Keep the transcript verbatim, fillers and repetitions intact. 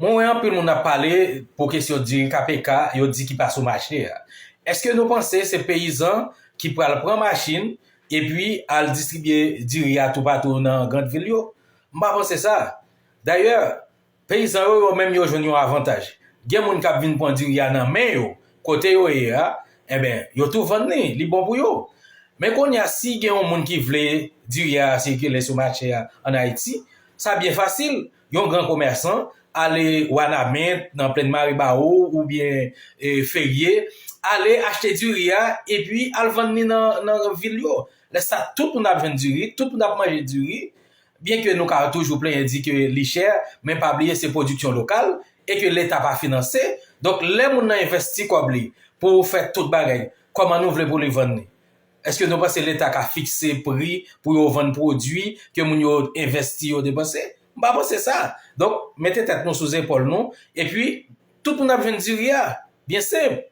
Mwen wè anpil moun ap pale pou kesyon diri K P K, yo di ki pa sou mache a. Èske nou panse se peyizan ki pral pran machin epi al distribye diri a toupatou nan grann vil yo? M pa panse sa. Dayè, peyizan yo, yo menm yo jwenn yon avantaj. Gen moun k ap vin pran diri a nan men yo, kote yo ye a, enben, yo tou vann li, li bon pou yo. Men kounye a, si gen yon moun ki vle diri a sikile sou mache a ann Ayiti, sa byen fasil. Yon gran komèsan ale Wanament, nan Plenn Maribawo oubyen e, Ferye, ale achte diri a epi al vann li nan, nan vil yo. Lè sa, tout moun ap jwenn diri, tout moun ap manje diri. Byenke nou ka toujou plenyen di ke li chè, men pa bliye se pwodiksyon lokal e ke Leta pa finanse. Donk, lè moun nan envesti kòb li pou fè tout bagay, kòman nou vle pou li vann li? Èske nou panse Leta ka fikse pri pou yo vann pwodui ke moun yo envesti, yo depanse? M pa panse sa. Donk, mete tèt nou sou zepòl nou, epi tout moun ap jwenn diri a. Byen senp.